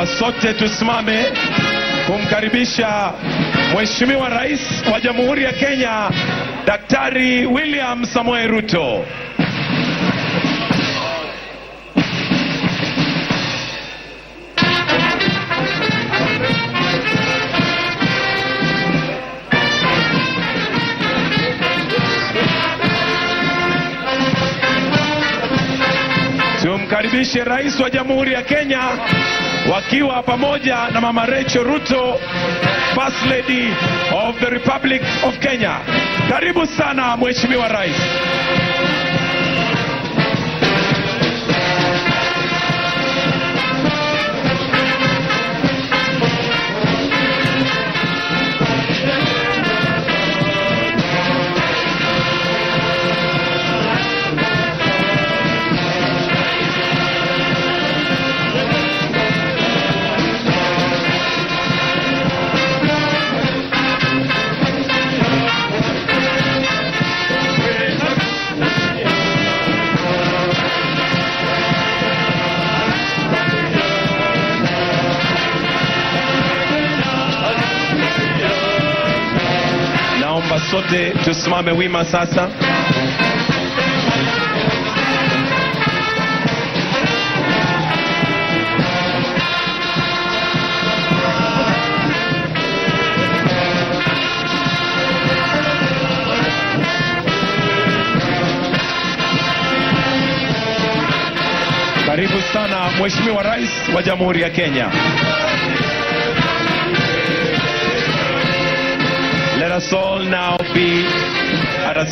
Naomba sote tusimame kumkaribisha Mheshimiwa Rais wa Jamhuri ya Kenya, Daktari William Samoei Ruto. Tumkaribishe Rais wa Jamhuri ya Kenya wakiwa pamoja na Mama Rachel Ruto, First Lady of the Republic of Kenya. Karibu sana, Mheshimiwa Rais. Naomba sote tusimame wima sasa. Karibu sana, Mheshimiwa Rais wa Jamhuri ya Kenya. Let us all now be